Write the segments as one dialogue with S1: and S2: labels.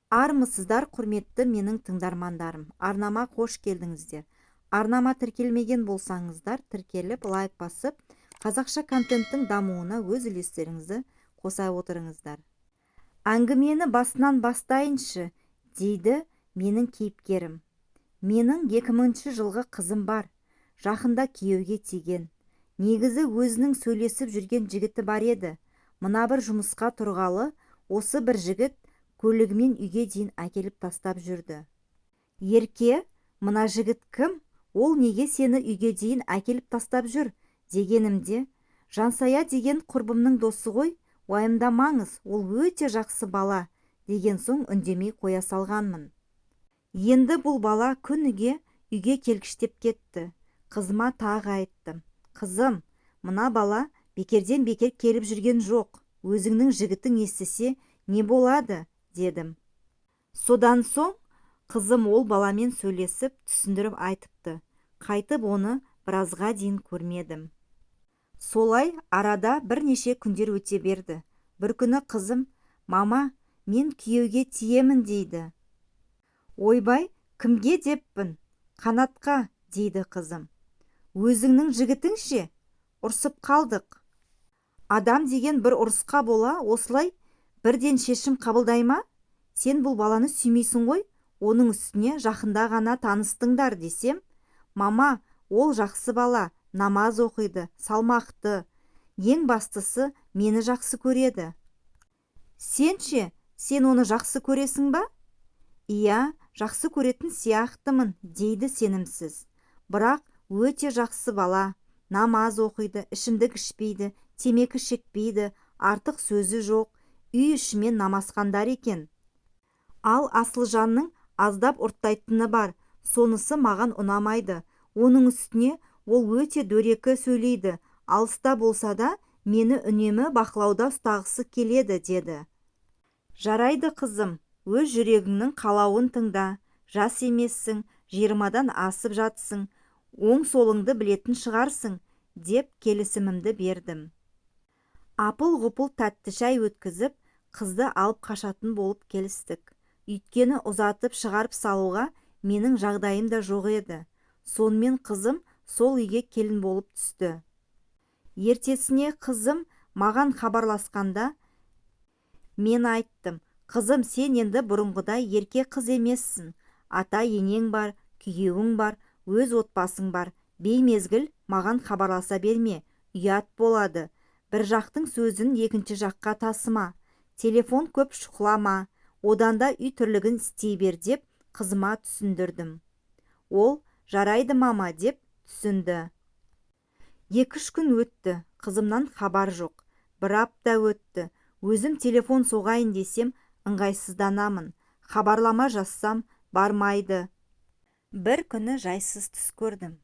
S1: Армысыздар, құрметті менің тыңдармандарым! Арнама қош келдіңіздер! Арнама тіркелмеген болсаңыздар, тіркеліп, лайк басып, қазақша контенттің дамуына өз үлестеріңізді қоса отырыңыздар. Әңгімені басынан бастайыншы, дейді менің кейіпкерім. Менің 2000 жылғы қызым бар, жақында күйеуге тиген. Негізі өзінің сөйлесіп жүрген жігіті бар еді. Мына бір жұмысқа тұрғалы осы бір жігіт көлігімен үйге дейін әкеліп тастап жүрді. Ерке, мына жігіт кім? Ол неге сені үйге дейін әкеліп тастап жүр дегенімде, Жансая деген құрбымның досы ғой, уайымдамаңыз, ол өте жақсы бала деген соң үндемей қоя салғанмын. Енді бұл бала күніге үйге келгіштеп кетті. Қызыма тағы айттым. Қызым, мына бала бекерден бекер келіп жүрген жоқ. Өзіңнің жігітің естісе не болады, дедім. Содан соң қызым ол баламен сөйлесіп, түсіндіріп айтыпты. Қайтып оны біразға дейін көрмедім. Солай арада бірнеше күндер өте берді. Бір күні қызым, мама, мен күйеуге тиемін дейді. Ойбай, кімге деппін? Қанатқа, дейді қызым. Өзіңнің жігітің ше? Ұрсып қалдық. Адам деген бір ұрысқа бола осылай бірден шешім қабылдай ма? Сен бұл баланы сүймейсің ғой, оның үстіне жақында ғана таныстыңдар десем, мама, ол жақсы бала, намаз оқиды, салмақты, ең бастысы мені жақсы көреді. Сен ше, сен оны жақсы көресің ба? Иә, жақсы көретін сияқтымын, дейді сенімсіз. Бірақ өте жақсы бала, намаз оқиды, ішімдік ішпейді, темекі шекпейді, артық сөзі жоқ, үй ішімен намазхандар екен. Ал Асылжанның аздап ұрттайтыны бар, сонысы маған ұнамайды. Оның үстіне ол өте дөрекі сөйлейді, алыста болса да мені үнемі бақылауда ұстағысы келеді, деді. Жарайды, қызым, өз жүрегіңнің қалауын тыңда, жас емессің, 20-дан асып жатсың, оң-солыңды білетін шығарсың, деп келісімімді бердім. Апыл-ғұпыл тәтті шай өткізіп, қызды алып қашатын болып келістік. Өйткені ұзатып шығарып салуға менің жағдайым да жоқ еді. Сонымен қызым сол үйге келін болып түсті. Ертесіне қызым маған хабарласқанда мен айттым, қызым, сен енді бұрынғыдай ерке қыз емессің. Ата-енең бар, күйеуің бар, өз отбасың бар. Беймезгіл маған хабарласа берме, ұят болады. Бір жақтың сөзін екінші жаққа тасыма. Телефон көп шұқылама, одан да үй тірлігін істей бер деп қызыма түсіндірдім. Ол жарайды, мама деп түсінді. 2-3 күн өтті, қызымнан хабар жоқ. Бір апта өтті. Өзім телефон соғайын десем, ыңғайсызданамын. Хабарлама жазсам, бармайды. Бір күні жайсыз түс көрдім.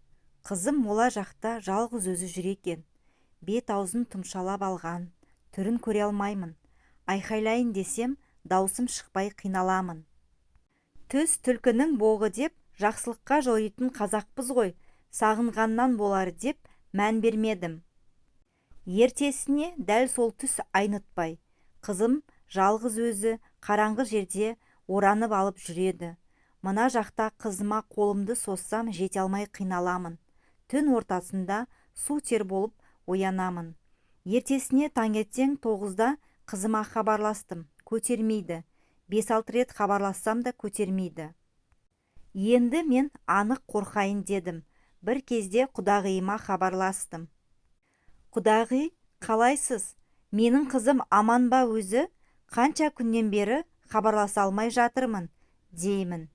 S1: Қызым мола жақта жалғыз өзі жүр екен. Бет аузын тұмшалап алған, түрін көре алмаймын. Айқайлайын десем, даусым шықпай қиналамын. Түс түлкінің боғы деп жақсылыққа жоритын қазақпыз ғой, сағынғаннан болар деп мән бермедім. Ертесіне дәл сол түс айнытпай, қызым жалғыз өзі қараңғы жерде оранып алып жүреді. Мына жақта қызыма қолымды созсам жете алмай қиналамын. Түн ортасында су тер болып оянамын. Ертесіне таңертең 9-да қызыма хабарластым, көтермейді. 5-6 рет хабарлассам да көтермейді. Енді мен анық қорқайын дедім. Бір кезде құдағиыма хабарластым. Құдағи, қалайсыз? Менің қызым аман ба өзі? Қанша күннен бері хабарласа алмай жатырмын, деймін.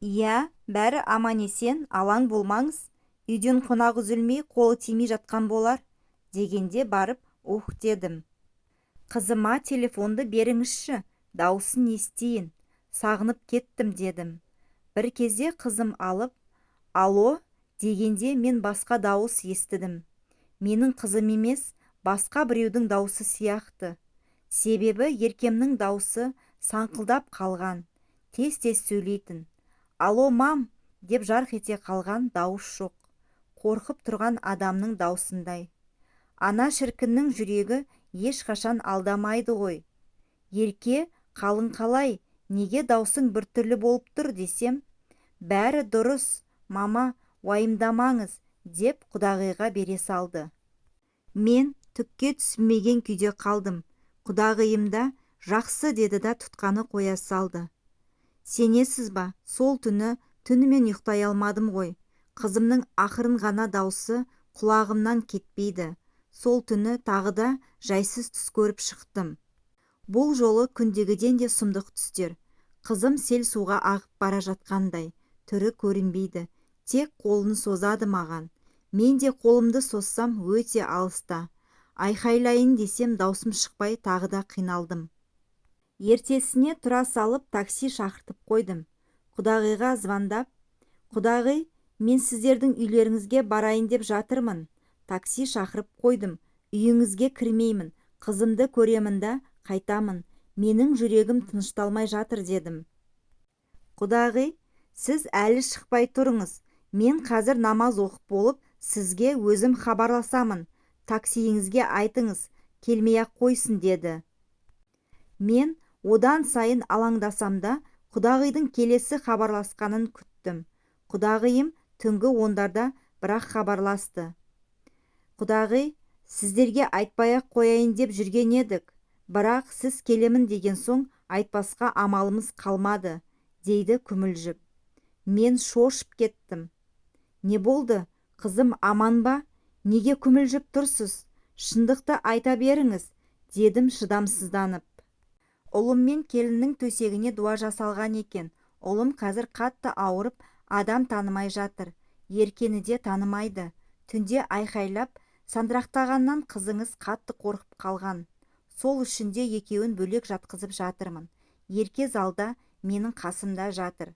S1: Иә, бәрі аман-есен, алаң болмаңыз. Үйден қонақ үзілмей, қолы тимей жатқан болар, дегенде барып, ух дедім. Қызыма телефонды беріңізші, даусын естейін, сағынып кеттім дедім. Бір кезде қызым алып, алло дегенде мен басқа дауыс естідім. Менің қызым емес, басқа біреудің даусы сияқты. Себебі еркемнің даусы саңқылдап қалған, тез-тез сөйлейтін. Алло, мам, деп жарқ ете қалған дауыс жоқ. Қорқып тұрған адамның даусындай. Ана шіркіннің жүрегі ешқашан алдамайды ғой. Ерке, қалың қалай, Неге даусың біртүрлі болып тұр десем, бәрі дұрыс, мама, уайымдамаңыз деп құдағиға бере салды. Мен түкке түсінбеген күйде қалдым. Құдағиым да жақсы деді да тұтқаны қоя салды. Сенесіз ба, сол түні түнімен ұйықтай алмадым ғой. Қызымның ақырын ғана даусы құлағымнан кетпейді. Сол түні тағы да жайсыз түс көріп шықтым. Бұл жолы күндегіден де сұмдық түстер. Қызым сел суға ағып бара жатқандай, түрі көрінбейді, тек қолын созады маған. Мен де қолымды созсам өте алыста. Айқайлайын десем даусым шықпай тағы да қиналдым. Ертесіне тұра салып такси шақыртып қойдым. Құдағиға звондап, құдағи, мен сіздердің үйлеріңізге барайын деп жатырмын. Такси шақырып қойдым. Үйіңізге кірмеймін. Қызымды көремін да қайтамын. Менің жүрегім тынышталмай жатыр дедім. Құдағи, сіз әлі шықпай тұрыңыз. Мен қазір намаз оқып болып, сізге өзім хабарласамын. Таксиіңізге айтыңыз, келмей-ақ қойсын деді. Мен одан сайын алаңдасам да, құдағидің келесі хабарласқанын күттім. Құдағиым түнгі 10-дарда бірақ хабарласты. Құдағи, сіздерге айтпай-ақ қояйын деп жүрген едік, бірақ сіз келемін деген соң айтпасқа амалымыз қалмады, дейді күмілжіп. Мен шошып кеттім. Не болды, қызым аман ба? Неге күмілжіп тұрсыз? Шындықты айта беріңіз, дедім шыдамсызданып. Ұлым мен келіннің төсегіне дуа жасалған екен. Ұлым қазір қатты ауырып, адам танымай жатыр. Еркені де танымайды. Түнде айқайлап, сандырақтағаннан қызыңыз қатты қорқып қалған. Сол үшін де екеуін бөлек жатқызып жатырмын. Ерке залда менің қасымда жатыр.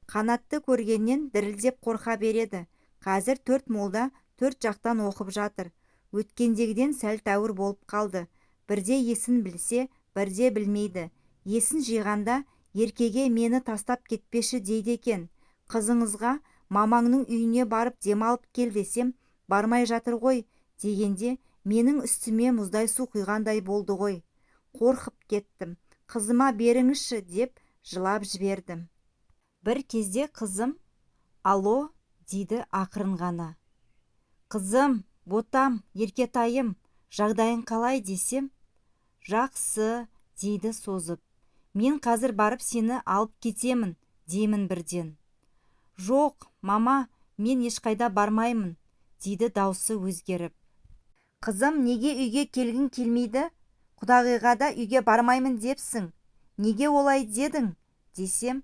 S1: Қанатты көргеннен дірілдеп қорқа береді. Қазір 4 молда 4 жақтан оқып жатыр. Өткендегіден сәл тәуір болып қалды. Бірде есін білсе, бірде білмейді. Есін жиғанда еркеге мені тастап кетпеші дейді екен. Қызыңызға мамаңның үйіне барып демалып кел десем, бармай жатыр ғой дегенде менің үстіме мұздай су құйғандай болды ғой. Қорқып кеттім. Қызыма беріңізші деп жылап жібердім. Бір кезде қызым, алло, дейді ақырын ғана. Қызым, ботам, еркетайым, жағдайың қалай десем, жақсы, дейді созып. Мен қазір барып сені алып кетемін, деймін бірден. Жоқ, мама, мен ешқайда бармаймын, дейді даусы өзгеріп. Қызым, неге үйге келгің келмейді? Құдағиға да үйге бармаймын депсің. Неге олай дедің? Десем,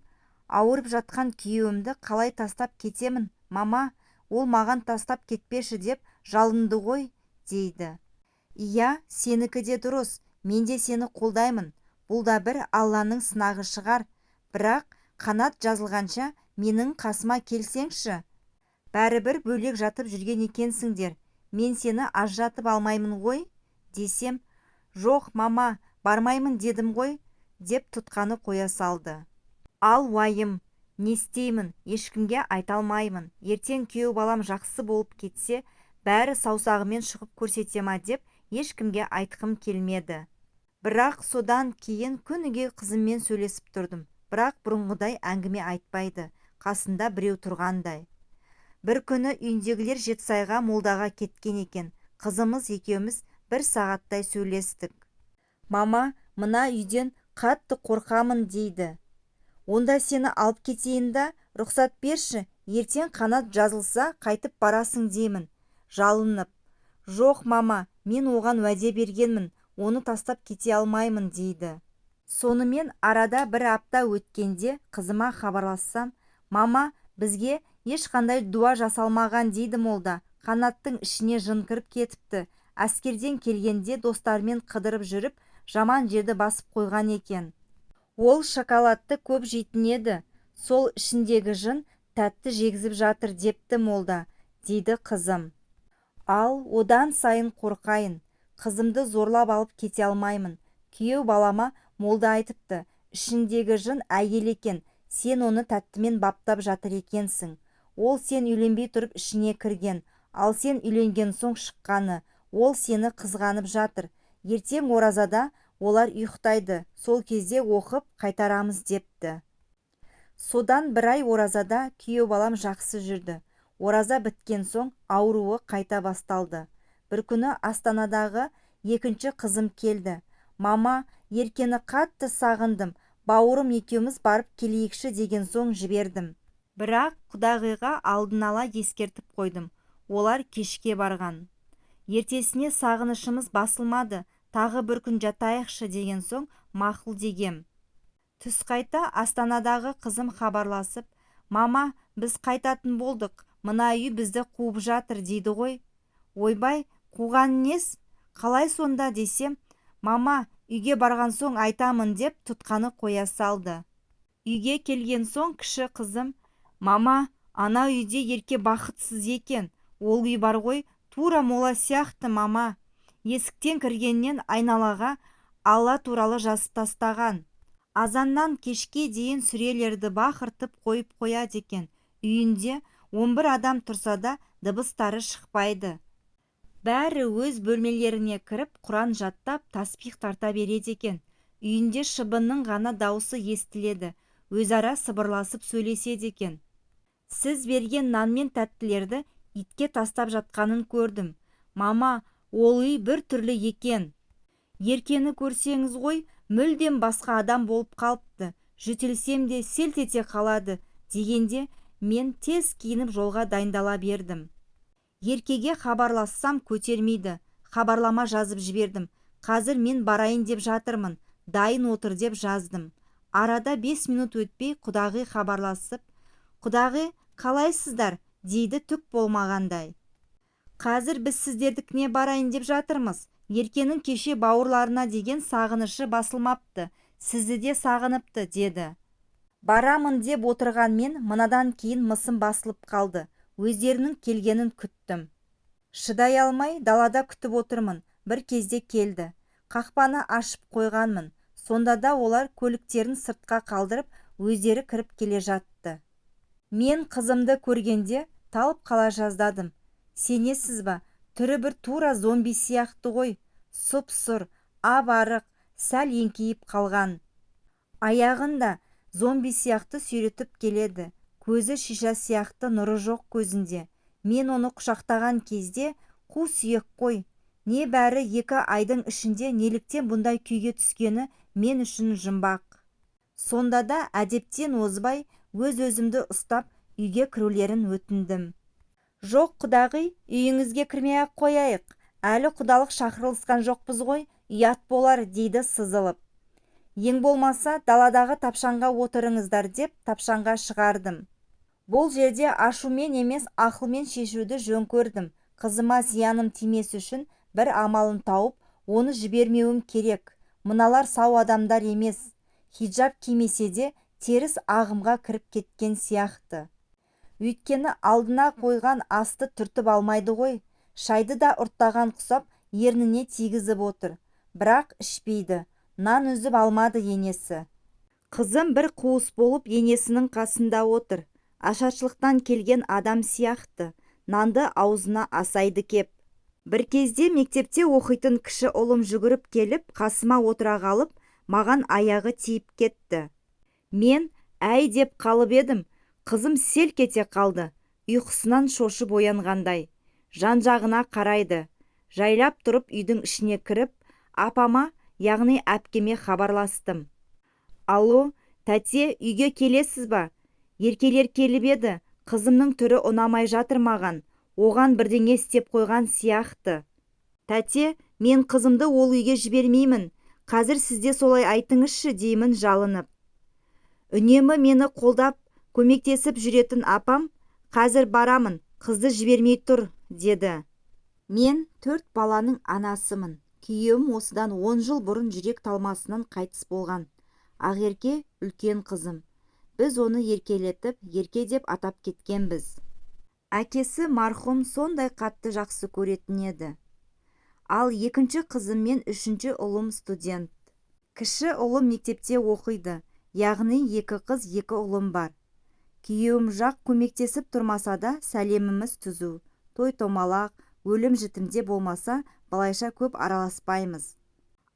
S1: ауырып жатқан күйеуімді қалай тастап кетемін, мама, ол маған тастап кетпеші деп жалынды ғой, дейді. Иә, сенікі де дұрыс, мен де сені қолдаймын. Бұл да бір Алланың сынағы шығар. Бірақ қанат жазылғанша менің қасыма келсеңші. Бәрібір бөлек жатып жүрген екенсіңдер. Мен сені ажыратып алмаймын ғой, десем, жоқ, мама, бармаймын дедім ғой, деп тұтқаны қоя салды. Ал уайым, не істеймін, ешкімге айта алмаймын. Ертең күйеу балам жақсы болып кетсе, бәрі саусағымен шығып көрсете ма деп ешкімге айтқым келмеді. Бірақ содан кейін күніге қызыммен сөйлесіп тұрдым. Бірақ бұрынғыдай әңгіме айтпайды, қасында біреу тұрғандай. Бір күні үйіндегілер Жетісайға молдаға кеткен екен. Қызымыз екеуміз бір сағаттай сөйлестік. Мама, мына үйден қатты қорқамын дейді. Онда сені алып кетейін да, рұқсат берші, ертең қанат жазылса қайтып барасың деймін. Жалынып. Жоқ, мама, мен оған уәде бергенмін, оны тастап кете алмаймын дейді. Сонымен арада бір апта өткенде қызыма хабарлассам, мама, бізге ешқандай дуа жасалмаған дейді молда. Қанаттың ішіне жын кіріп кетіпті. Әскерден келгенде достарымен қыдырып жүріп, жаман жерді басып қойған екен. Ол шоколадты көп жейтін еді. Сол ішіндегі жын тәтті жегізіп жатыр депті молда, дейді қызым. Ал одан сайын қорқайын. Қызымды зорлап алып кете алмаймын. Күйеу балама молда айтыпты, ішіндегі жын әйел екен, сен оны тәттімен баптап жатыр екенсің. Ол сен үйленбей тұрып ішіне кірген, ал сен үйленген соң шыққаны, ол сені қызғанып жатыр. Ертең оразада Олар ұйықтайды, сол кезде оқып қайтарамыз депті. Содан бір ай оразада күйеу балам жақсы жүрді. Ораза біткен соң ауруы қайта басталды. Бір күні Астанадағы екінші қызым келді. Мама, Еркені қатты сағындым, бауырым екеуміз барып келейікші деген соң жібердім. Бірақ құдағиға алдын ала ескертіп қойдым. Олар кешке барған. Ертесіне сағынышымыз басылмады, тағы бір күн жатайықшы деген соң мақұл дегем. Түс қайта Астанадағы қызым хабарласып, мама, біз қайтатын болдық, мына үй бізді қуып жатыр дейді ғой. Ойбай, қуған нес? Қалай сонда десем, мама, үйге барған соң айтамын деп тұтқаны қоя салды. Үйге келген соң кіші қызым, мама, ана үйде Ерке бақытсыз екен, ол үй бар ғой, тура мола сияқты мама. Есіктен кіргеннен айналаға Алла туралы жазып тастаған. Азаннан кешке дейін сүрелерді бақыртып қойып қояды екен. Үйінде 11 адам тұрса да дыбыстары шықпайды. Бәрі өз бөлмелеріне кіріп, Құран жаттап, таспих тарта береді екен. Үйінде шыбынның ғана даусы естіледі, өзара сыбырласып сөйлеседі екен. Сіз берген нан мен тәттілерді итке тастап жатқанын көрдім. Мама, ол үй бір түрлі екен. Еркені көрсеңіз ғой, мүлдем басқа адам болып қалыпты. Жөтелсем де селт ете қалады дегенде мен тез киініп жолға дайындала бердім. Еркеге хабарлассам көтермейді. Хабарлама жазып жібердім. Қазір мен барайын деп жатырмын, дайын отыр деп жаздым. Арада 5 минут өтпей құдағи хабарласып, құдағи, қалайсыздар дейді түк болмағандай. Қазір біз сіздердікіне барайын деп жатырмыз. Еркенің кеше бауырларына деген сағынышы басылмапты, сізді де сағыныпты деді. Барамын деп отырған мен мынадан кейін мысым басылып қалды. Өздерінің келгенін күттім. Шыдай алмай далада күтіп отырмын. Бір кезде келді. Қақпаны ашып қойғанмын. Сонда да олар көліктерін сыртқа қалдырып, өздері кіріп келе жатты. Мен қызымды көргенде талып қала жаздадым. Сенесіз ба, түрі бір тура зомби сияқты ғой. Сұп-сұр, ап-арық, сәл еңкейіп қалған. Аяғын да зомби сияқты сүйретіп келеді. Көзі шиша сияқты, нұры жоқ көзінде. Мен оны құшақтаған кезде қу сүйек қой. Не бәрі 2 айдың ішінде неліктен бұндай күйге түскені мен үшін жұмбақ. Сонда да әдептен озбай өз-өзімді ұстап үйге кірулерін өтіндім. Жоқ, құдағи, үйіңізге кірмей-ақ қояйық. Әлі құдалық шақырылысқан жоқпыз ғой, ұят болар дейді сызылып. Ең болмаса даладағы тапшанға отырыңыздар деп тапшанға шығардым. Бұл жерде ашумен емес ақылмен шешуді жөн көрдім. Қызыма зияным тимес үшін бір амалын тауып, оны жібермеуім керек. Мыналар сау адамдар емес. Хиджаб кимесе де теріс ағымға кіріп кеткен сияқты. Өйткені алдына қойған асты түртіп алмайды ғой. Шайды да ұрттаған құсап ерніне тигізіп отыр. Бірақ ішпейді. Нан үзіп алмады енесі. Қызым бір қуыс болып енесінің қасында отыр. Ашаршылықтан келген адам сияқты. Нанды аузына асайды кеп. Бір кезде мектепте оқитын кіші ұлым жүгіріп келіп, қасыма отыра қалып, маған аяғы тиіп кетті. Мен әй деп қалып едім, қызым селк ете қалды, ұйқысынан шошып оянғандай. Жан-жағына қарайды. Жайлап тұрып үйдің ішіне кіріп, апама, яғни әпкеме хабарластым. Алло, тәте, үйге келесіз ба? Еркелер келіп еді, қызымның түрі ұнамай жатыр маған, оған бірдеңе істеп қойған сияқты. Тәте, мен қызымды ол үйге жібермеймін, қазір сізде солай айтыңызшы деймін жалынып. Үнемі мені қолдап, көмектесіп жүретін апам, қазір барамын, қызды жібермей тұр, деді. Мен 4 баланың анасымын. Күйеуім осыдан 10 жыл бұрын жүрек талмасынан қайтыс болған. Ақерке үлкен қызым. Біз оны еркелетіп, Ерке деп атап кеткенбіз. Әкесі марқұм сондай қатты жақсы көретін еді. Ал екінші қызым мен үшінші ұлым студент. Кіші ұлым мектепте оқиды, яғни 2 қыз, 2 ұлым бар. Күйеуім жақ көмектесіп тұрмаса да сәлеміміз түзу. Той-томалақ, өлім-жітімде болмаса, былайша көп араласпаймыз.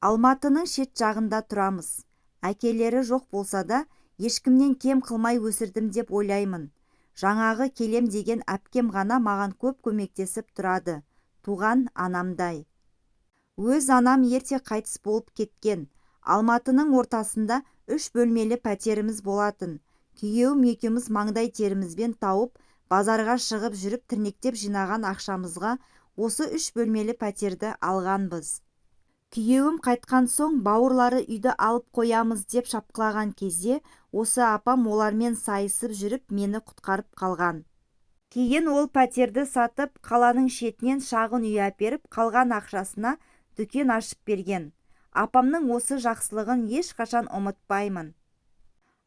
S1: Алматының шет жағында тұрамыз. Әкелері жоқ болса да, ешкімнен кем қылмай өсірдім деп ойлаймын. Жаңағы келем деген әпкем ғана маған көп көмектесіп тұрады, туған анамдай. Өз анам ерте қайтыс болып кеткен. Алматының ортасында 3 бөлмелі пәтеріміз болатын. Күйеуім екеуміз маңдай терімізбен тауып, базарға шығып жүріп тірнектеп жинаған ақшамызға осы 3 бөлмелі пәтерді алғанбыз. Күйеуім қайтқан соң бауырлары үйді алып қоямыз деп шапқылаған кезде осы апам олармен сайысып жүріп мені құтқарып қалған. Кейін ол пәтерді сатып, қаланың шетінен шағын үй әперіп, қалған ақшасына дүкен ашып берген. Апамның осы жақсылығын ешқашан ұмытпаймын.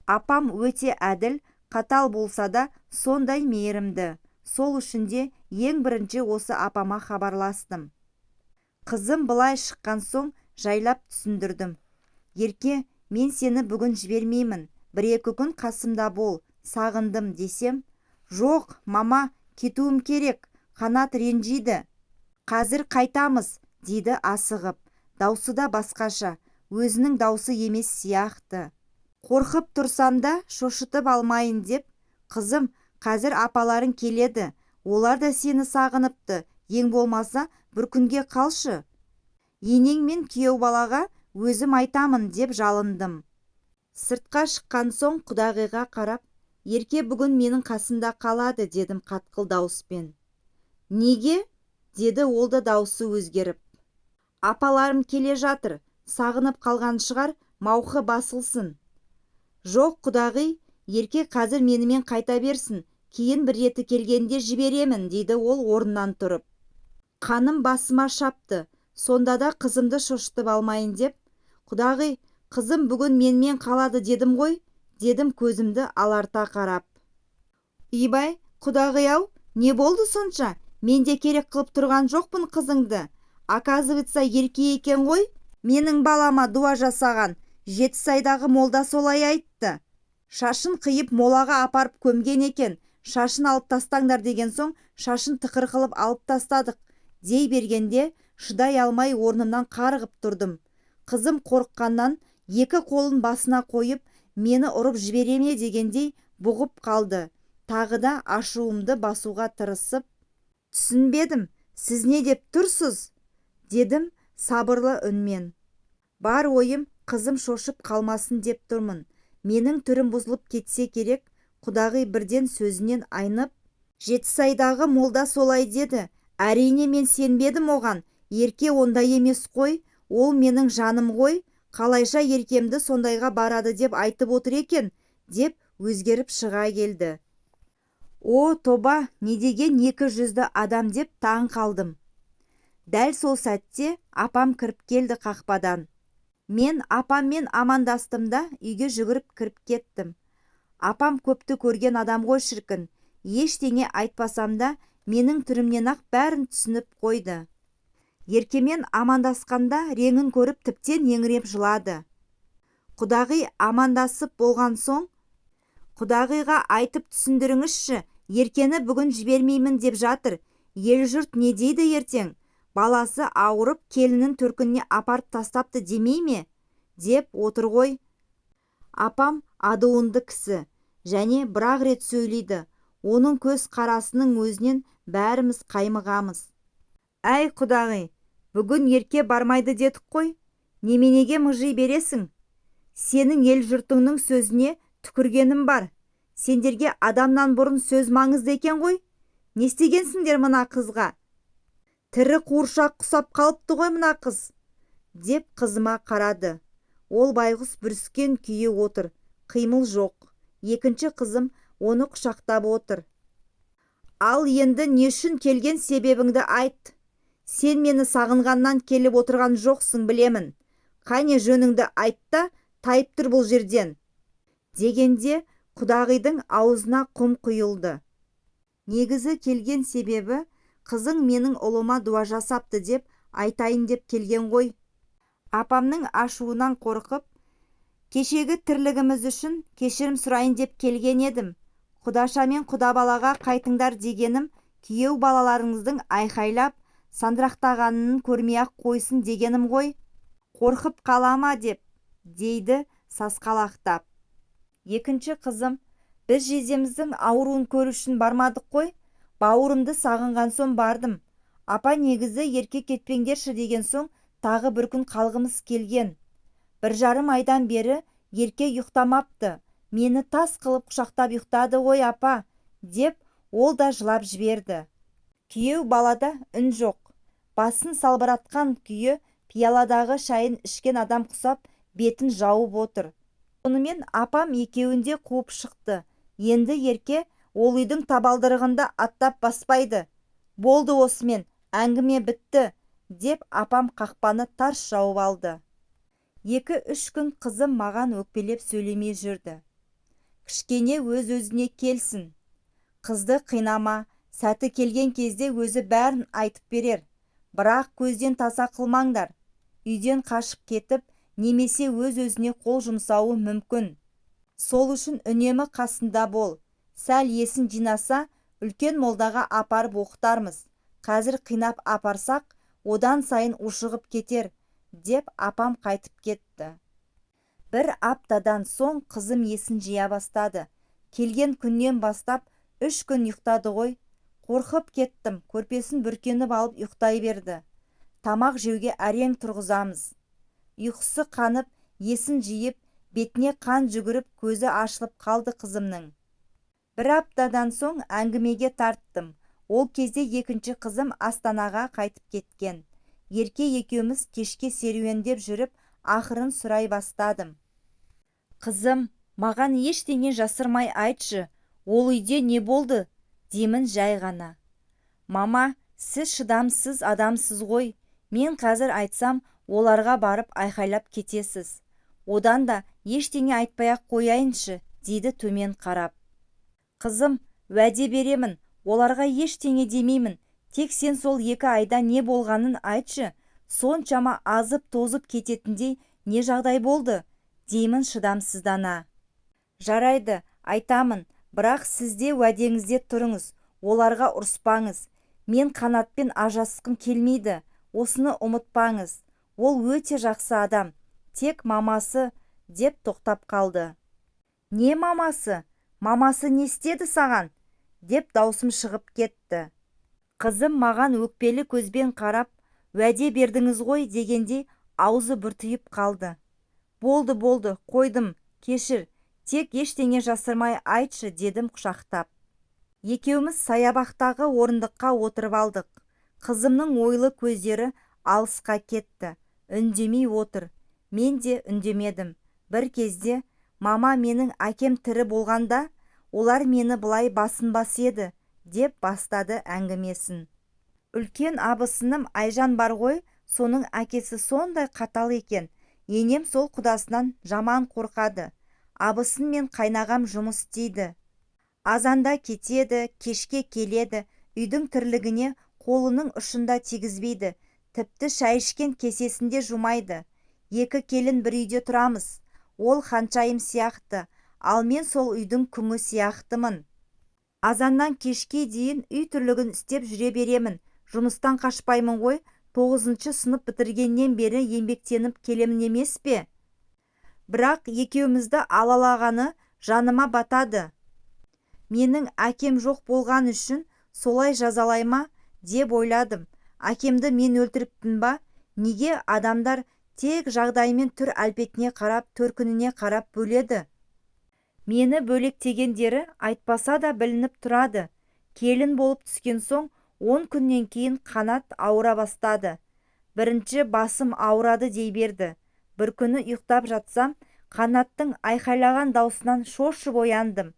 S1: Апам өте әділ, қатал болса да сондай мейірімді. Сол үшін де ең бірінші осы апама хабарластым. Қызым былай шыққан соң жайлап түсіндірдім. Ерке, мен сені бүгін жібермеймін, 1-2 күн қасымда бол, сағындым десем, жоқ, мама, кетуім керек, Қанат ренжиді. Қазір қайтамыз, дейді асығып. Даусы да басқаша, өзінің даусы емес сияқты. Қорқып тұрсам да шошытып алмайын деп, қызым, қазір апаларың келеді, олар да сені сағыныпты, ең болмаса бір күнге қалшы. Енең мен күйеу балаға өзім айтамын деп жалындым. Сыртқа шыққан соң құдағиға қарап, Ерке бүгін менің қасымда қалады, дедім қатқыл дауыспен. Неге? Деді ол да дауысы өзгеріп. Апаларым келе жатыр, сағынып қалған шығар, мауқы басылсын. Жоқ, құдағи, Ерке қазір менімен қайта берсін, кейін бір реті келгенде жіберемін, дейді ол орнынан тұрып. Қаным басыма шапты, сонда да қызымды шошытып алмайын деп, құдағи, қызым бүгін менімен қалады дедім ғой, дедім көзімді аларта қарап. Ибай, құдағи-ау, не болды сонша? Мен де керек қылып тұрған жоқпын қызыңды. Оказывается, Ерке екен ғой, менің балама дуа жасаған, Жетісайдағы молда солай айтты. Шашын қиып молаға апарып көмген екен, шашын алып тастаңдар деген соң, шашын тықыр қылып алып тастадық, дей бергенде шыдай алмай орнымнан қарғып тұрдым. Қызым қорыққаннан екі қолын басына қойып, мені ұрып жібереме дегендей бұғып қалды. Тағы да ашуымды басуға тырысып, түсінбедім, сіз не деп тұрсыз? Дедім сабырлы үнмен. Бар ойым қызым шошып қалмасын деп тұрмын. Менің түрім бұзылып кетсе керек, құдағи бірден сөзінен айнып, Жетісайдағы молда солай деді. Әрине мен сенбедім оған, Ерке ондай емес қой, ол менің жаным ғой, қалайша Еркемді сондайға барады деп айтып отыр екен, деп өзгеріп шыға келді. О, тоба, не деген екі жүзді адам деп таң қалдым. Дәл сол сәтте апам кіріп келді қақпадан. Мен апаммен амандастым да үйге жүгіріп кіріп кеттім. Апам көпті көрген адам ғой шіркін, ештеңе айтпасам да менің түрімнен-ақ бәрін түсініп қойды. Еркемен амандасқанда реңін көріп тіптен еңіреп жылады. Құдағи амандасып болған соң, құдағиға айтып түсіндіріңізші, Еркені бүгін жібермеймін деп жатыр. Ел жұрт не дейді ертең? Баласы ауырып келінін төркініне апарып тастапты демей ме? Деп отыр ғой. Апам адуынды кісі, және бір-ақ рет сөйлейді. Оның көз қарасының өзінен бәріміз қаймығамыз. Әй, құдағи, бүгін Ерке бармайды дедік қой, неменеге мыжи бересің? Сенің ел жұртыңның сөзіне түкіргенім бар. Сендерге адамнан бұрын сөз маңызды екен ғой. Не істегенсіңдер мына қызға? Тірі қуыршақ құсап қалыпты ғой мына қыз, деп қызыма қарады. Ол байғұс бүріскен күйі отыр, қимыл жоқ. Екінші қызым оны құшақтап отыр. Ал енді не үшін келген себебіңді айт. Сен мені сағынғаннан келіп отырған жоқсың білемін. Қане жөніңді айт та, тайып тұр бұл жерден. Дегенде құдағидың аузына құм құйылды. Негізі келген себебі қызың менің ұлыма дуа жасапты деп айтайын деп келген ғой. Апамның ашуынан қорқып, кешегі тірлігіміз үшін кешірім сұрайын деп келген едім. Құдаша мен құда балаға қайтыңдар дегенім, күйеу балаларыңыздың айқайлап, сандырақтағанын көрмей-ақ қойсын дегенім ғой. Қорқып қала ма деп, дейді сасқалақтап. Екінші қызым, біз жездеміздің ауруын көру үшін бармадық қой, бауырымды сағынған соң бардым. Апа негізі ерке кетпеңдерші деген соң тағы бір күн қалғымыз келген. 1,5 айдан бері Ерке ұйықтамапты. Мені тас қылып құшақтап ұйықтады ғой апа, деп ол да жылап жіберді. Күйеу балада үн жоқ. Басын салбыратқан күйі пияладағы шайын ішкен адам құсап бетін жауып отыр. Сонымен апам екеуін де қуып шықты. Енді Ерке ол үйдің табалдырығында аттап баспайды. Болды осымен, әңгіме бітті, деп апам қақпаны тарс жауып алды. 2-3 күн қызым маған өкпелеп сөйлемей жүрді. Кішкене өз-өзіне келсін. Қызды қинама, сәті келген кезде өзі бәрін айтып берер. Бірақ көзден таса қылмаңдар. Үйден қашып кетіп, немесе өз-өзіне қол жұмсауы мүмкін. Сол үшін үнемі қасында бол. Сәл есін жинаса, үлкен молдаға апарып оқытармыз. Қазір қинап апарсақ, одан сайын ушығып кетер, деп апам қайтып кетті. Бір аптадан соң қызым есін жия бастады. Келген күннен бастап 3 күн ұйықтады ғой. Қорқып кеттім, көрпесін бүркеніп алып ұйықтай берді. Тамақ жеуге әрең тұрғызамыз. Ұйқысы қанып, есін жиып, бетіне қан жүгіріп, көзі ашылып қалды қызымның. Бір аптадан соң әңгімеге тарттым. Ол кезде екінші қызым Астанаға қайтып кеткен. Ерке екеуміз кешке серуендеп жүріп, ақырын сұрай бастадым. Қызым, маған ештеңе жасырмай айтшы, ол үйде не болды? Деймін жай ғана. Мама, сіз шыдамсыз адамсыз ғой. Мен қазір айтсам, оларға барып айқайлап кетесіз. Одан да ештеңе айтпай-ақ қояйыншы, дейді төмен қарап. Қызым, уәде беремін, оларға ештеңе демеймін. Тек сен сол 2 айда не болғанын айтшы, соншама азып-тозып кететіндей не жағдай болды, деймін шыдамсыздана. Жарайды, айтамын, бірақ сіз де уәдеңізде тұрыңыз, оларға ұрыспаңыз. Мен Қанатпен ажырасқым келмейді, осыны ұмытпаңыз. Ол өте жақсы адам, тек мамасы, деп тоқтап қалды. Не мамасы? Мамасы не істеді саған? Деп даусым шығып кетті. Қызым маған өкпелі көзбен қарап, уәде бердіңіз ғой дегендей аузы бүртиіп қалды. Болды, болды, қойдым, кешір, тек ештеңе жасырмай айтшы, дедім құшақтап. Екеуміз саябақтағы орындыққа отырып алдық. Қызымның ойлы көздері алысқа кетті. Үндемей отыр. Мен де үндемедім. Бір кезде, мама, менің әкем тірі болғанда, олар мені былай басынбас еді, деп бастады әңгімесін. Үлкен абысыным Айжан бар ғой, соның әкесі сондай қатал екен. Енем сол құдасынан жаман қорқады. Абысын мен қайнағам жұмыс істейді. Азанда кетеді, кешке келеді, үйдің тірлігіне қолының ұшында тигізбейді, тіпті шай ішкен кесесінде жумайды. 2 келін бір үйде тұрамыз. Ол ханшайым сияқты, ал мен сол үйдің күңі сияқтымын. Азаннан кешке дейін үй тірлігін істеп жүре беремін. Жұмыстан қашпаймын ғой, 9-шы сынып бітіргеннен бері еңбектеніп келемін емес пе? Бірақ екеумізді алалағаны жаныма батады. Менің әкем жоқ болған үшін солай жазалай ма деп ойладым. Әкемді мен өлтіріппін ба? Неге адамдар тек жағдайымен түр әлпетіне қарап, төркініне қарап бөледі? Мені бөлектегендері айтпаса да білініп тұрады. Келін болып түскен соң 10 күннен кейін Қанат ауыра бастады. Бірінші басым ауырады дей берді. Бір күні ұйықтап жатсам, Қанаттың айқайлаған даусынан шошып ояндым.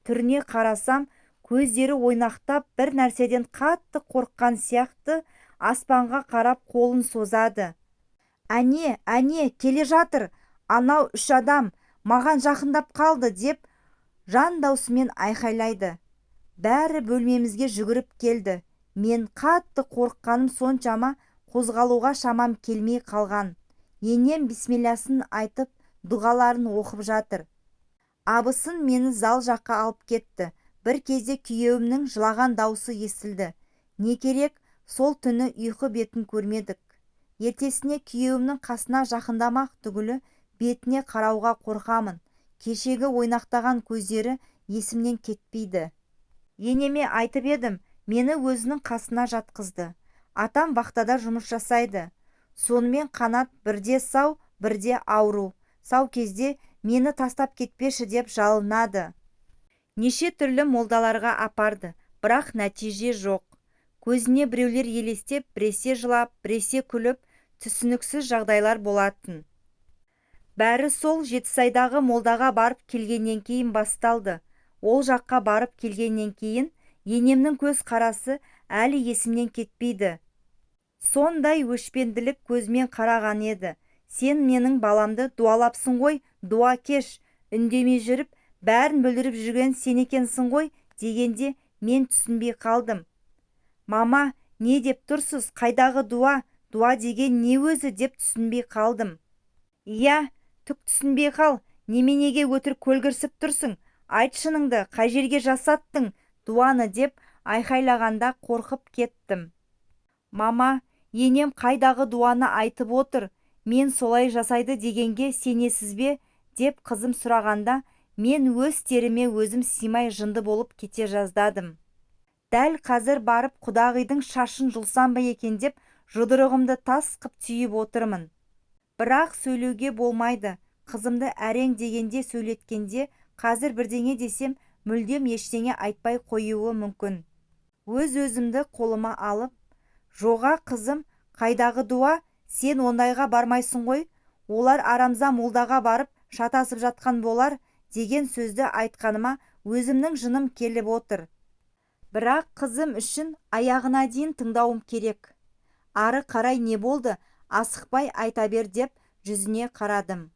S1: Түріне қарасам, көздері ойнақтап, бір нәрседен қатты қорыққан сияқты аспанға қарап қолын созады. Әне, әне, келе жатыр, анау 3 адам, маған жақындап қалды, деп жан даусымен айқайлайды. Бәрі бөлмемізге жүгіріп келді. Мен қатты қорыққаным соншама қозғалуға шамам келмей қалған. Енем бисмилласын айтып, дұғаларын оқып жатыр. Абысын мені зал жаққа алып кетті. Бір кезде күйеуімнің жылаған даусы естілді. Не керек, сол түні ұйқы бетін көрмедік. Ертесіне күйеуімнің қасына жақындамақ түгілі бетіне қарауға қорқамын. Кешегі ойнақтаған көздері есімнен кетпейді. Енеме айтып едім, мені өзінің қасына жатқызды. Атам вахтада жұмыс жасайды. Сонымен Қанат бірде сау, бірде ауру. Сау кезде мені тастап кетпеші деп жалынады. Неше түрлі молдаларға апарды, бірақ нәтиже жоқ. Көзіне біреулер елестеп, біресе жылап, біресе күліп, түсініксіз жағдайлар болатын. Бәрі сол Жетісайдағы молдаға барып келгеннен кейін басталды. Ол жаққа барып келгеннен кейін енемнің көз қарасы әлі есімнен кетпейді. Сондай өшпенділік көзімен қараған еді. Сен менің баламды дуалапсың ғой, дуакеш, үндемей жүріп, бәрін бүлдіріп жүрген сен екенсің ғой дегенде мен түсінбей қалдым. Мама, не деп тұрсыз, қайдағы дуа, дуа деген не өзі деп түсінбей қалдым. Иә, түк түсінбей қал, неменеге өтірік көлгірсіп тұрсың, айт шыныңды, қай жерге жасаттың дуаны деп айқайлағанда қорқып кеттім. Мама, енем қайдағы дуаны айтып отыр, мен солай жасайды дегенге сенесіз бе деп қызым сұрағанда, мен өз теріме өзім сыймай жынды болып кете жаздадым. Дәл қазір барып құдағидың шашын жұлсам ба екен деп жұдырығымды тас қып түйіп отырмын. Бірақ сөйлеуге болмайды. Қызымды әрең дегенде сөйлеткенде қазір бірдеңе десем мүлдем ештеңе айтпай қоюы мүмкін. Өз-өзімді қолыма алып, жоға қызым, қайдағы дуа, сен ондайға бармайсың ғой, олар арамза молдаға барып шатасып жатқан болар деген сөзді айтқаныма өзімнің жыным келіп отыр. Бірақ қызым үшін аяғына дейін тыңдауым керек. Ары қарай не болды, асықпай айта бер деп жүзіне қарадым.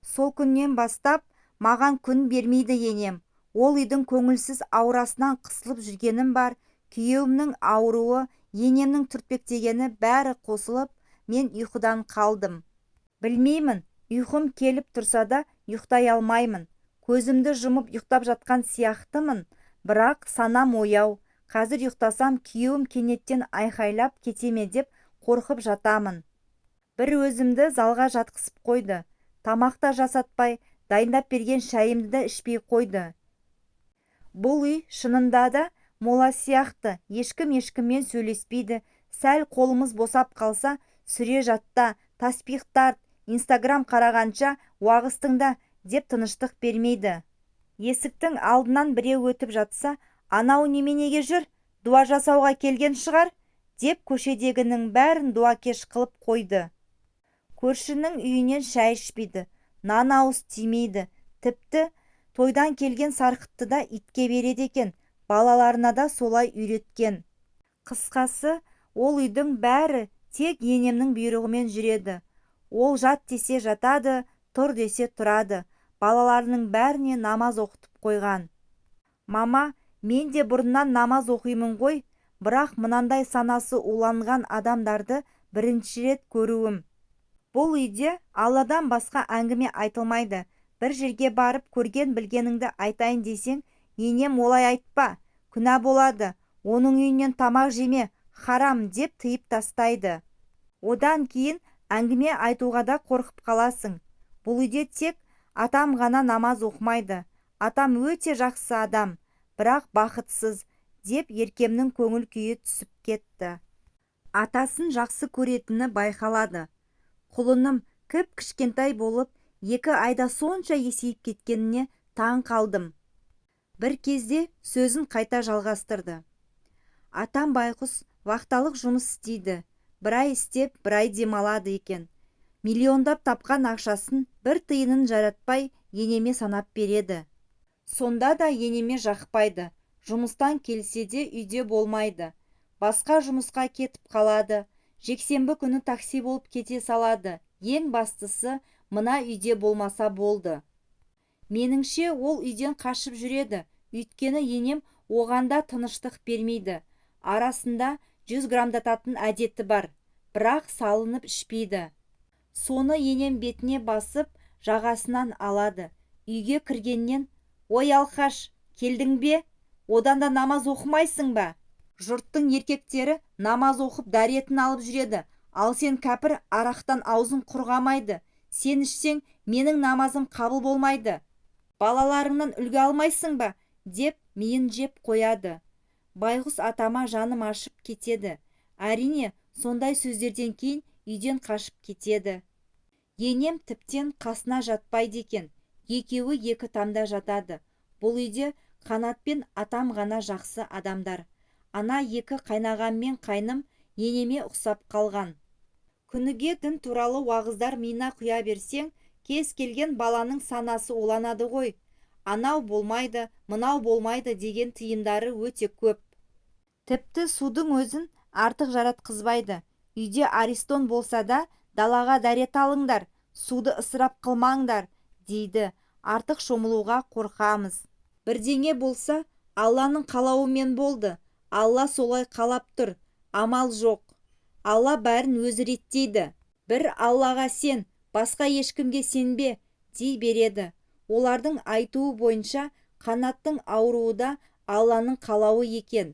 S1: Сол күннен бастап маған күн бермейді енем. Ол үйдің көңілсіз аурасынан қысылып жүргенім бар, күйеуімнің ауруы, енемнің түртпектегені бәрі қосылып, мен ұйқыдан қалдым. Білмеймін, ұйқым келіп тұрса да ұйықтай алмаймын. Көзімді жұмып ұйықтап жатқан сияқтымын, бірақ санам ояу. Қазір ұйықтасам, күйеуім кенеттен айқайлап кетеме деп қорқып жатамын. Бір өзімді залға жатқызып қойды. Тамақ та жасатпай, дайындап берген шайымды да ішпей қойды. Бұл үй шынында да мола сияқты, ешкім ешкіммен сөйлеспейді. Сәл қолымыз босап қалса, сүре жатта, таспиқ тарт, Инстаграм қарағанша уағыз тыңда деп тыныштық бермейді. Есіктің алдынан біреу өтіп жатса, анау неменеге жүр, дуа жасауға келген шығар, деп көшедегінің бәрін дуакеш қылып қойды. Көршінің үйінен шай ішпейді, нан ауыз тимейді, тіпті тойдан келген сарқытты да итке береді екен, балаларына да солай үйреткен. Қысқасы, ол үйдің бәрі тек енемнің бұйрығымен жүреді. Ол жат десе жатады, тұр десе тұрады. Балаларының бәріне намаз оқытып қойған. Мама, мен де бұрыннан намаз оқимын ғой, бірақ мынандай санасы уланған адамдарды бірінші рет көруім. Бұл үйде Алладан басқа әңгіме айтылмайды. Бір жерге барып көрген білгеніңді айтайын десең, енем олай айтпа, күнә болады, оның үйінен тамақ жеме, харам деп тыйып тастайды. Одан кейін әңгіме айтуға да қорқып қаласың. Бұл үйде тек атам ғана намаз оқымайды. Атам өте жақсы адам, бірақ бақытсыз, деп Еркемнің көңіл күйі түсіп кетті. Атасын жақсы көретіні байқалады. Құлыным кіп-кішкентай болып, 2 айда сонша есейіп кеткеніне таң қалдым. Бір кезде сөзін қайта жалғастырды. Атам байқұс вахталық жұмыс істейді. Бір ай істеп, бір ай демалады екен. Миллиондап тапқан ақшасын бір тиынын жаратпай енеме санап береді. Сонда да енеме жақпайды. Жұмыстан келсе де үйде болмайды. Басқа жұмысқа кетіп қалады. Жексенбі күні такси болып кете салады. Ең бастысы, мына үйде болмаса болды. Меніңше, ол үйден қашып жүреді. Өйткені енем оған да тыныштық бермейді. Арасында 100 грамдататын әдеті бар, бірақ салынып ішпейді. Соны енем бетіне басып, жағасынан алады. Үйге кіргеннен, «Ой, алқаш, келдің бе? Одан да намаз оқымайсың ба?» Жұрттың еркектері намаз оқып дәретін алып жүреді, Ал сен кәпір, арақтан аузың құрғамайды. Сен ішсең, менің намазым қабыл болмайды. Балаларыңнан үлгі алмайсың ба? Деп миын жеп қояды. Байғұс атама жаным ашып кетеді. Әрине, сондай сөздерден кейін үйден қашып кетеді. Енем тіптен қасына жатпайды екен. Екеуі екі тамда жатады. Бұл үйде Қанат пен атам ғана жақсы адамдар. Ана екі қайнағам мен қайным енеме ұқсап қалған. Күніге дін туралы уағыздар миына құя берсең, кез келген баланың санасы уланады ғой. Анау болмайды, мынау болмайды деген тыйымдары өте көп. Тіпті судың өзін артық жаратқызбайды. Үйде аристон болса да, далаға дәрет алыңдар, суды ысырап қылмаңдар, дейді. Артық шомылуға қорқамыз. Бірдеңе болса, Алланың қалауымен болды. Алла солай қалап тұр, амал жоқ. Алла бәрін өзі реттейді. Бір Аллаға сен, басқа ешкімге сенбе, дей береді. Олардың айтуы бойынша Қанаттың ауруы да Алланың қалауы екен.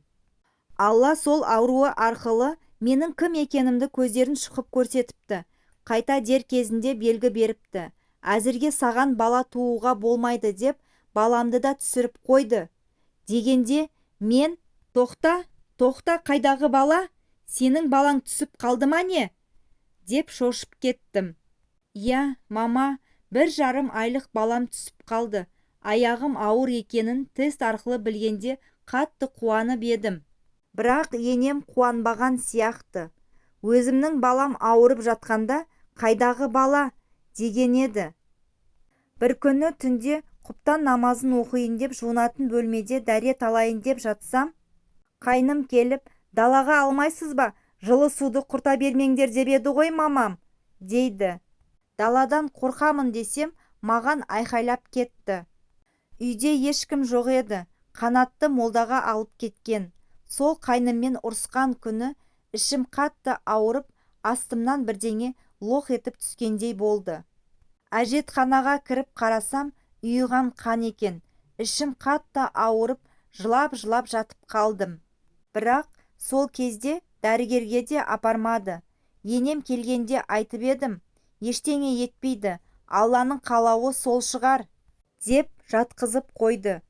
S1: Алла сол ауруы арқылы менің кім екенімді көздерін шұқып көрсетіпті. Қайта дер кезінде белгі беріпті. Әзірге саған бала тууға болмайды деп баламды да түсіріп қойды. Дегенде мен, тоқта, тоқта, қайдағы бала? Сенің балаң түсіп қалды ма не? Деп шошып кеттім. Иә, мама, 1,5 айлық балам түсіп қалды. Аяғым ауыр екенін тест арқылы білгенде қатты қуанып едім. Бірақ енем қуанбаған сияқты. Өзімнің балам ауырып жатқанда қайдағы бала деген еді. Бір күні түнде құптан намазын оқиын деп жуынатын бөлмеде дәрет алайын деп жатсам, қайным келіп, далаға алмайсыз ба, жылы суды құрта бермеңдер деп еді ғой мамам, дейді. Даладан қорқамын десем, маған айқайлап кетті. Үйде ешкім жоқ еді, Қанатты молдаға алып кеткен. Сол қайныммен ұрысқан күні ішім қатты ауырып, астымнан бірдеңе лоқ етіп түскендей болды. Әжетханаға кіріп қарасам, ұйыған қан екен. Ішім қатты ауырып, жылап-жылап жатып қалдым. Бірақ сол кезде дәрігерге де апармады. Енем келгенде айтып едім, ештеңе етпейді, Алланың қалауы сол шығар, деп жатқызып қойды.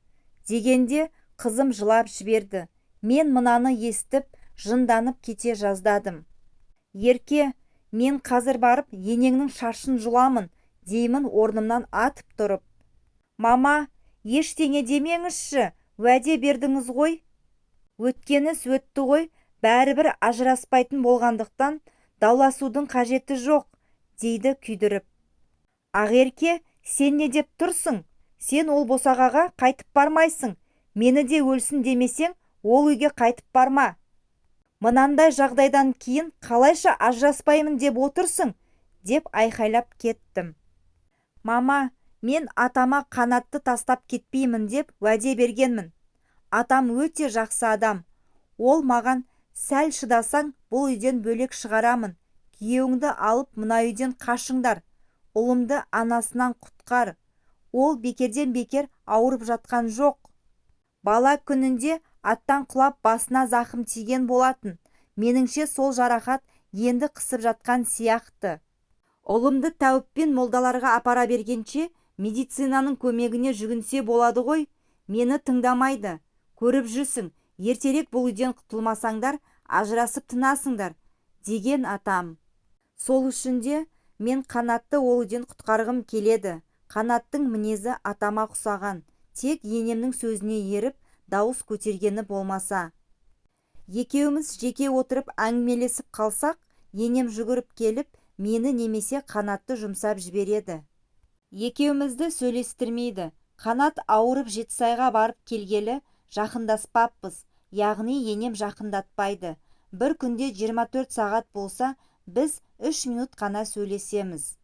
S1: Дегенде қызым жылап жіберді. Мен мынаны естіп, жынданып кете жаздадым. Ерке, мен қазір барып енеңнің шашын жұламын, деймін орнымнан атып тұрып. Мама, ештеңе демеңізші, уәде бердіңіз ғой. Өткен іс өтті ғой, бәрібір ажыраспайтын болғандықтан дауласудың қажеті жоқ, дейді күйдіріп. Ақерке, сен не деп тұрсың? Сен ол босағаға қайтып бармайсың. Мені де өлсін демесең, ол үйге қайтып барма. Мынандай жағдайдан кейін қалайша ажыраспаймын деп отырсың, деп айқайлап кеттім. Мама, мен атама Қанатты тастап кетпеймін деп уәде бергенмін. Атам өте жақсы адам. Ол маған сәл шыдасаң, бұл үйден бөлек шығарамын. Күйеуіңді алып мына үйден қашыңдар. Ұлымды анасынан құтқар. Ол бекерден бекер ауырып жатқан жоқ. Бала күнінде аттан құлап басына зақым тиген болатын. Меніңше сол жарақат енді қысып жатқан сияқты. Ұлымды тәуіппен молдаларға апара бергенше медицинаның көмегіне жүгінсе болады ғой. Мені тыңдамайды. Көріп жүрсің, ертерек бұл үйден құтылмасаңдар, ажырасып тынасыңдар, деген атам. Сол үшін де мен Қанатты ол үйден құтқарғым келеді. Қанаттың мінезі атама ұқсаған. Тек енемнің сөзіне еріп, дауыс көтергені болмаса. Екеуміз жеке отырып әңгімелесіп қалсақ, енем жүгіріп келіп, мені немесе Қанатты жұмсап жібереді. Екеумізді сөйлестірмейді. Қанат ауырып Жетісайға барып келгелі жақындаспаппыз, яғни енем жақындатпайды. Бір күнде 24 сағат болса, біз 3 минут қана сөйлесеміз.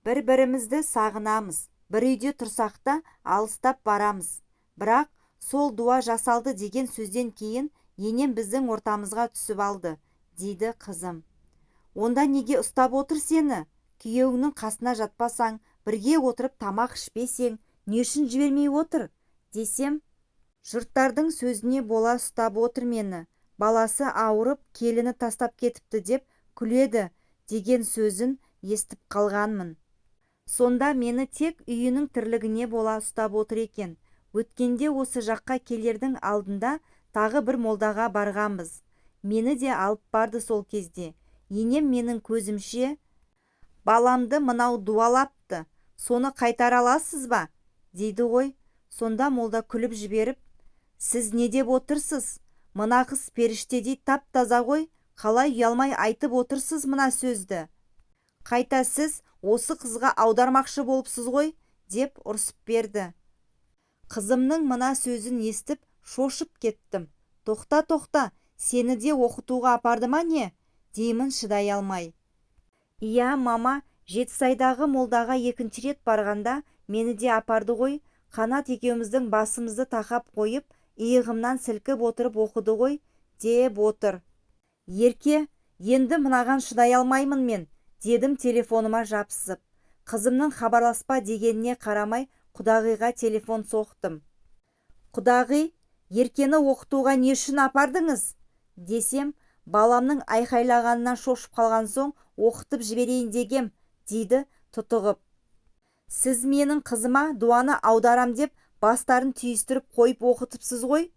S1: Бір-бірімізді сағынамыз. Бір үйде тұрсақ та алыстап барамыз. Бірақ сол дуа жасалды деген сөзден кейін енем біздің ортамызға түсіп алды, дейді қызым. Онда неге ұстап отыр сені? Күйеуіңнің қасына жатпасаң, бірге отырып тамақ ішпесең, не үшін жібермей отыр, десем, жұрттардың сөзіне бола ұстап отыр мені. Баласы ауырып, келіні тастап кетіпті деп күледі. деген сөзін естіп қалғанмын. Сонда мені тек үйінің тірлігіне бола ұстап отыр екен. Өткенде осы жаққа келердің алдында тағы бір молдаға барғанбыз. Мені де алып барды сол кезде. Енем менің көзімше, баламды мынау дуалапты, соны қайтара аласыз ба? Дейді ғой. Сонда молда күліп жіберіп, сіз не деп отырсыз? Мына қыз періштедей тап-таза ғой, қалай ұялмай айтып отырсыз мына сөзді? Қайта сіз осы қызға аудармақшы болыпсыз ғой, деп ұрсып берді. Қызымның мына сөзін естіп, шошып кеттім. Тоқта, тоқта, сені де оқытуға апарды ма не? Деймін шыдай алмай. Иә, мама, Жетісайдағы молдаға екінші рет барғанда мені де апарды ғой. Қанат екеуміздің басымызды тақап қойып, иығымнан сілкіп отырып оқыды ғой, деп отыр. Ерке, енді мынаған шыдай алмаймын мен, дедім телефоныма жабысып. Қызымның хабарласпа дегеніне қарамай, құдағиға телефон соқтым. Құдағи, Еркені оқытуға не үшін апардыңыз? Десем, баламның айқайлағанынан шошып қалған соң оқытып жіберейін дегем, дейді тұтығып. Сіз менің қызыма дуаны аударам деп бастарын түйістіріп қойып оқытыпсыз ғой.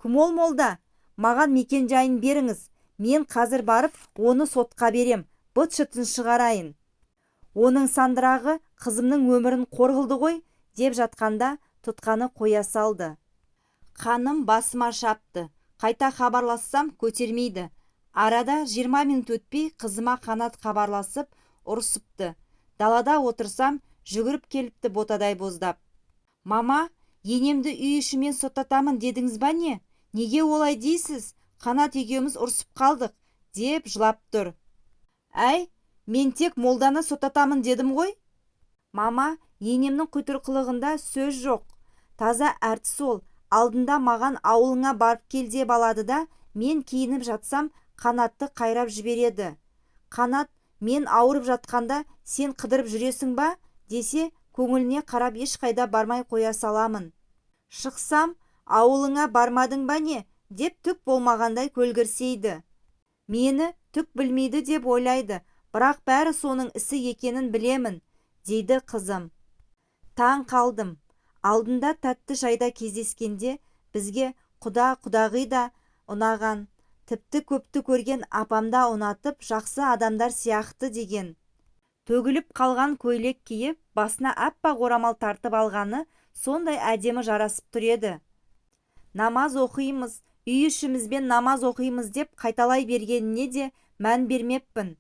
S1: Кім ол молда? Маған мекен-жайын беріңіз. Мен қазір барып оны сотқа берем, быт-шытын шығарайын. Оның сандырағы қызымның өмірін қор қылды ғой, деп жатқанда тұтқаны қоя салды. Қаным басыма шапты. Қайта хабарлассам көтермейді. Арада 20 минут өтпей қызыма Қанат хабарласып ұрсыпты. Далада отырсам, жүгіріп келіпті ботадай боздап. Мама, енемді үй ішімен соттатамын дедіңіз ба не? Неге олай дейсіз? Қанат екеуміз ұрсып қалдық, деп жылап тұр. Әй, мен тек молданы соттатамын дедім ғой. Мама, енемнің құйтырқылығында сөз жоқ. Таза әртіс ол. Алдында маған ауылыңа барып кел деп алады да, мен киініп жатсам, Қанатты қайрап жібереді. Қанат, мен ауырып жатқанда сен қыдырып жүресің ба? Десе, көңіліне қарап ешқайда бармай қоя саламын. Шықсам, ауылыңа бармадың ба не? Деп түк болмағандай көлгірсейді. Мені түк білмейді деп ойлайды, бірақ бәрі соның ісі екенін білемін, дейді қызым. Таң қалдым. Алдында тәтті шайда кездескенде бізге құда-құдағи да ұнаған, тіпті көпті көрген апам да ұнатып, жақсы адамдар сияқты деген. Төгіліп қалған көйлек киіп, басына аппақ орамал тартып алғаны сондай әдемі жарасып тұр еді. Намаз оқимыз, үй ішімізбен намаз оқимыз деп қайталай бергеніне де мән бермеппін.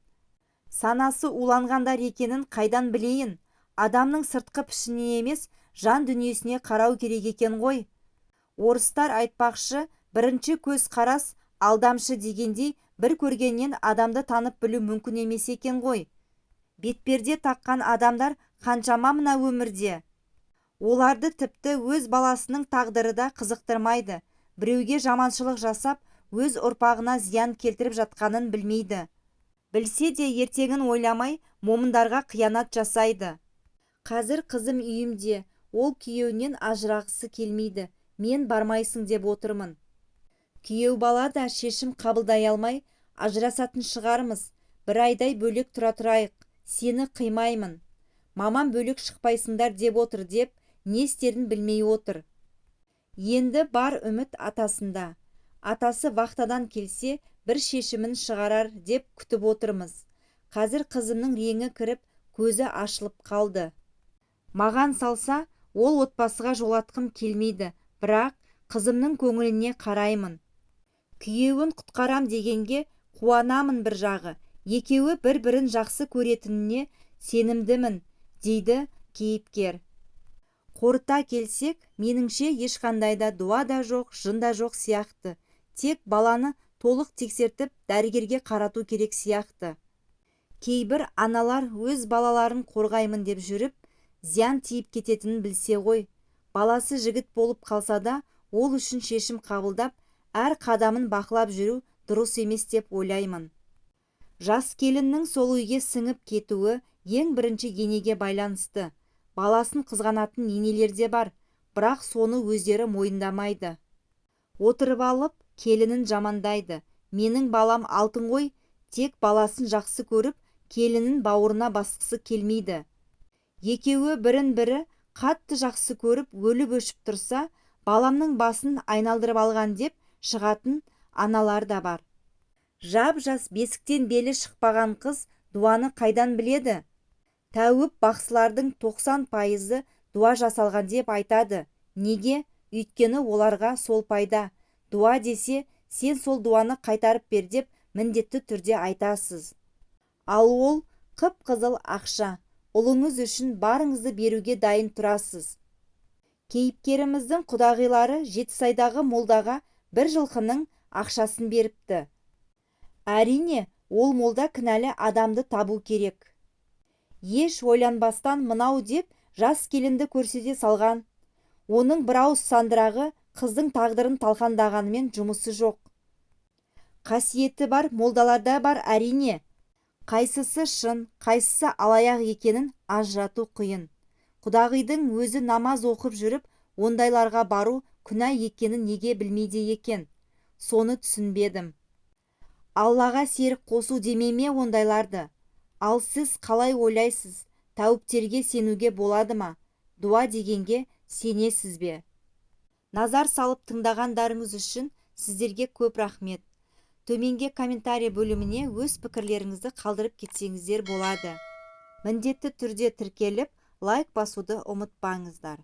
S1: Санасы уланғандар екенін қайдан білейін? Адамның сыртқы пішініне емес, жан дүниесіне қарау керек екен ғой. Орыстар айтпақшы, бірінші көз қарас алдамшы дегендей, бір көргеннен адамды танып білу мүмкін емес екен ғой. Бетперде таққан адамдар қаншама мына өмірде. Оларды тіпті өз баласының тағдыры да қызықтырмайды. Біреуге жаманшылық жасап, өз ұрпағына зиян келтіріп жатқанын білмейді. Білсе де ертеңін ойламай, момындарға қиянат жасайды. Қазір қызым үйімде, ол күйеуінен ажырағысы келмейді, мен бармайсың деп отырмын. Күйеу бала да шешім қабылдай алмай, ажырасатын шығармыз, бір айдай бөлек тұра тұрайық, сені қимаймын. Мамам бөлек шықпайсыңдар деп отыр деп, не істерін білмей отыр. Енді бар үміт атасында. Атасы вахтадан келсе, бір шешімін шығарар деп күтіп отырмыз. Қазір қызымның реңі кіріп, көзі ашылып қалды. Маған салса, ол отбасыға жолатқым келмейді, бірақ қызымның көңіліне қараймын. Күйеуін құтқарам дегенге қуанамын бір жағы. Екеуі бір-бірін жақсы көретініне сенімдімін, дейді кейіпкер. Қорыта келсек, меніңше ешқандай да дуа да жоқ, жын да жоқ сияқты. Тек баланы толық тексертіп, дәрігерге қарату керек сияқты. Кейбір аналар өз балаларын қорғаймын деп жүріп, зиян тиіп кететінін білсе ғой. Баласы жігіт болып қалса да, ол үшін шешім қабылдап, әр қадамын бақылап жүру дұрыс емес деп ойлаймын. Жас келіннің сол үйге сіңіп кетуі ең бірінші енеге байланысты. Баласын қызғанатын енелер де бар, бірақ соны өздері мойындамайды. Отырып алып, келінін жамандайды. Менің балам алтын ғой, тек баласын жақсы көріп, келінін бауырына басқысы келмейді. Екеуі бірін-бірі қатты жақсы көріп, өліп-өшіп тұрса, баламның басын айналдырып алған деп шығатын аналар да бар. Жап-жас, бесіктен белі шықпаған қыз дуаны қайдан біледі? Тәуіп, бақсылардың 90%-ы дуа жасалған деп айтады. Неге? Өйткені оларға сол пайда. Дуа десе, сен сол дуаны қайтарып бер деп міндетті түрде айтасыз. Ал ол қып-қызыл ақша. Ұлыңыз үшін барыңызды беруге дайын тұрасыз. Кейіпкеріміздің құдағилары Жетісайдағы молдаға бір жылқының ақшасын беріпті. Әрине, ол молда кінәлі адамды табу керек. Еш ойланбастан мынау деп жас келінді көрсете салған. Оның бір ауыз сандырағы қыздың тағдырын талқандағанымен жұмысы жоқ. Қасиеті бар молдаларда бар әрине. Қайсысы шын, қайсысы алаяқ екенін ажырату қиын. Құдағидің өзі намаз оқып жүріп, ондайларға бару күнә екенін неге білмейді екен? Соны түсінбедім. Аллаға серік қосу демей ме ондайларды? Ал сіз қалай ойлайсыз, тәуіптерге сенуге болады ма? Дуа дегенге сенесіз бе? Назар салып тыңдағандарыңыз үшін сіздерге көп рахмет. Төменге комментарий бөліміне өз пікірлеріңізді қалдырып кетсеңіздер болады. Міндетті түрде тіркеліп, лайк басуды ұмытпаңыздар.